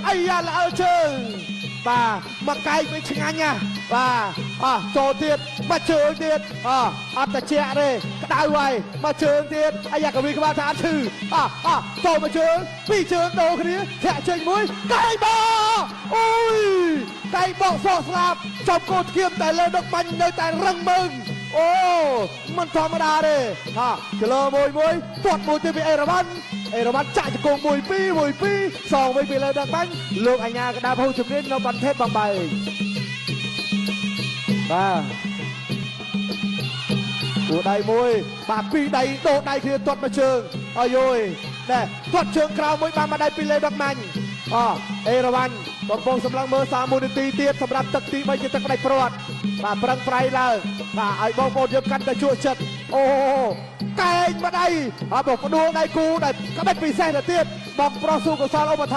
អាយ៉ាល្អើជើងបាទមកកែកវិញឆ្ងាញ់ណាស់បាទអោះចូលទៀតមកជើងទៀតអោះអត់តិចទេក្តៅហើយមកជើងទៀតអាយ៉ាកវីក្បាលថាអត់ឈឺអោះអោះចូលមកជើងពីរជើងដូរគ្នាធាក់ចេញមួយកែងបអូយកែងបកសក់ស្លាប់ចំកោធៀមតែលើដឹកបាញ់នៅតែរឹងមើងអូមិនធម្មតាទេហាចលើមួយមួយទាត់មួយទៀតពីអេរ៉ាវ៉ាន់អេរ៉ាវ៉ាន់ចាក់ជង្គង់1 2 1 2សងវិញពីលើដឹកបាញ់លោកអញ្ញាកដាភូជំនាញនៅបន្ថេតបំបែកបាទគូដៃមួយបាទពីរដៃដូរដៃគ្នាទាត់មកជើងអាយយណែទាត់ជើងក្រៅមួយបានមកដៃពីលើដឹកបាញ់អអេរ៉ាវ៉ាន់កំពុងសម្លឹងមើល31នាទីទៀតសម្រាប់ទឹកទី3ជាទឹកផ្ដាច់ព្រាត់បាទប្រឹងប្រៃឡើងបាទឲ្យបងប្អូនយើងកាន់តែជក់ចិត្តអូកែងមកដៃហើយមកផ្ដួលដៃគូដែលក្បិតពិសេសទៅទៀតបងប្រុសស៊ូកុសលឧបត្ថម្ភ។